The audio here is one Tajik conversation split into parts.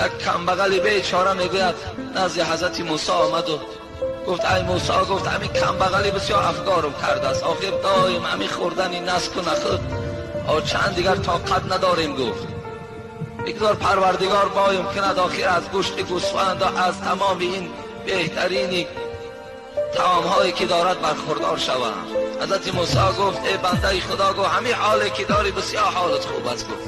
Як камбағали бечора мегӯяд назди ҳазрати Мусо омаду гуфт: ай Мусо, гуфт, ҳамин камбағалӣ бисёр афгорум кардааст. Охир доим ҳамин хӯрдани наску нахӯд, чанд дигар тоқат надорем. Гуфт: бигзор Парвардигор боем кунад, охир аз гӯшти гӯсфанд ва аз тамоми ин беҳтарини таомҳое ки дорад бархӯрдор шавам. Ҳазрати Мусо гуфт: эй бандаи Худо, гуфт, ҳамин ҳоле ки дорӣ бисёр ҳолат хуб аст. Гуфт: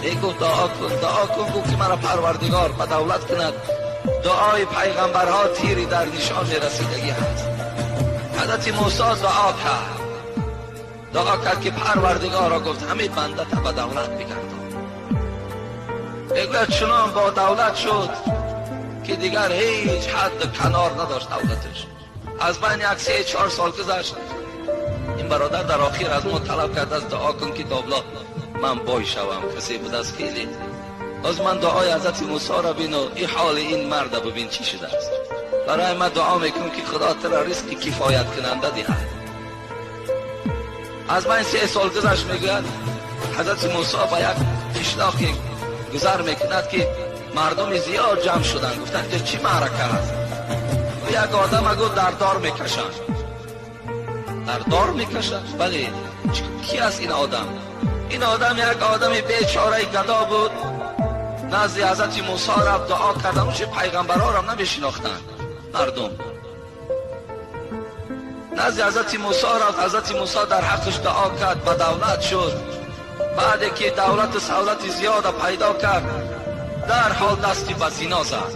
эй, гуфт, дуо кун, дуо кун, гуфт, ки маро Парвардигор ба давлат кунад. Дуои пайғамбарҳо тири дар нишон мерасидагӣ ҳаст. Ҳазрати Мусо дуо кард, дуо кард, ки Парвардигорро, гуфт, ҳамин бандата ба давлат бигардон. Мегӯяд, чунон бо давлат шуд, ки дигар ҳеҷ ҳадду канор надошт давлаташ. Аз байн як 3-4 сол гузашт. Ин бародар дар охир аз мо талаб кардааст: дуо кун, ки домла, ман бой шавам. Касе будааст хеле. Боз ман дуои ҳазрати Мусоро бину, ин ҳоли ин марда бибин, чӣ шудааст. Барои ман дуо мекунам, ки Худо туро ризқи кифояткунанда диҳад. Аз байн 3 сол гузашт. Мегӯяд, ҳазрати Мусо ба як қишлоқе гузар мекунад, ки мардуми зиёд ҷамъ шуданд. Гуфтанд, ки чӣ маърака аст? Як одама, гуфт, дар дор мекашанд, дар дор мекашанд. Бале, ки аст ин одам? Ин одам як одами бечораи гадо буд. Назди ҳазрати Мусо рафт, дуо кардан. Чӣ пайғамбарҳоро намешинохтанд мардум. Назди ҳазрати Мусо рафт, ҳазрати Мусо дар ҳаққаш дуо кард, ба давлат шуд. Баъде ки давлату савлати зиёда пайдо кард, дарҳол дасти ба зино зад,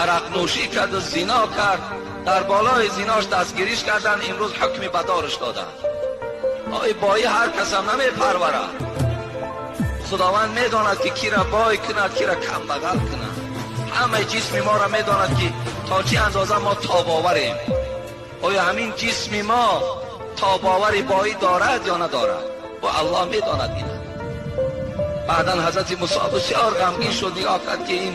арақнӯшӣ карду зино кард. Дар болои зинош дастгириш карданд, имрӯз ҳукми ба дораш доданд. Ой, боӣ ҳар касам намепарварад. Худованд медонад, ки кира бой кунад, кира камбағал кунад. Ҳамаи ҷисми моро медонад, ки то чӣ андоза мо тобоварем. Оё ҳамин ҷисми мо тобовари боӣ дорад ё надорад? Ва Аллоҳ медонад ина. Баъдан ҳазрати Мусо бисёр ғамгин шуд. Нигоҳ кард, ки ин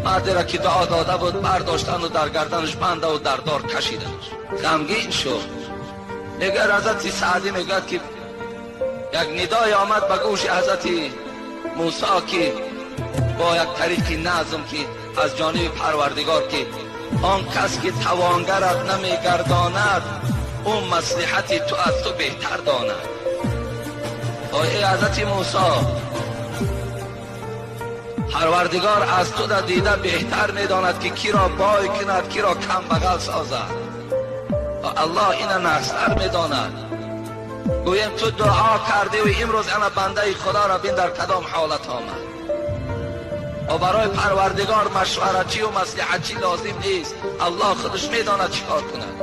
мардеро, ки дуо дода буд, бардоштану дар гарданаш бандаву дар дор кашиданаш. Ғамгин шуд. Мегӯяд, ҳазрати Саъдӣ мегӯяд, ки як нидое омад ба гӯши ҳазрати Мусо, ки бо як тариқи назм, ки аз ҷониби Парвардигор, ки он кас ки тавонгарат намегардонад, ӯ маслиҳати ту аз ту беҳтар донад. Ой, эй ҳазрати Мусо, Парвардигор аз ту да дида беҳтар медонад, ки киро бой кунад, киро камбағал созад. Аллоҳ ина нағзтар медонад. Гӯем, ту дуо кардиву имрӯз ана бандаи Худоро бин, дар кадом ҳолат омад. Ва барои Парвардигор машваратчию маслиҳатчӣ лозим нест. Аллоҳ худаш медонад, чӣ кор кунад.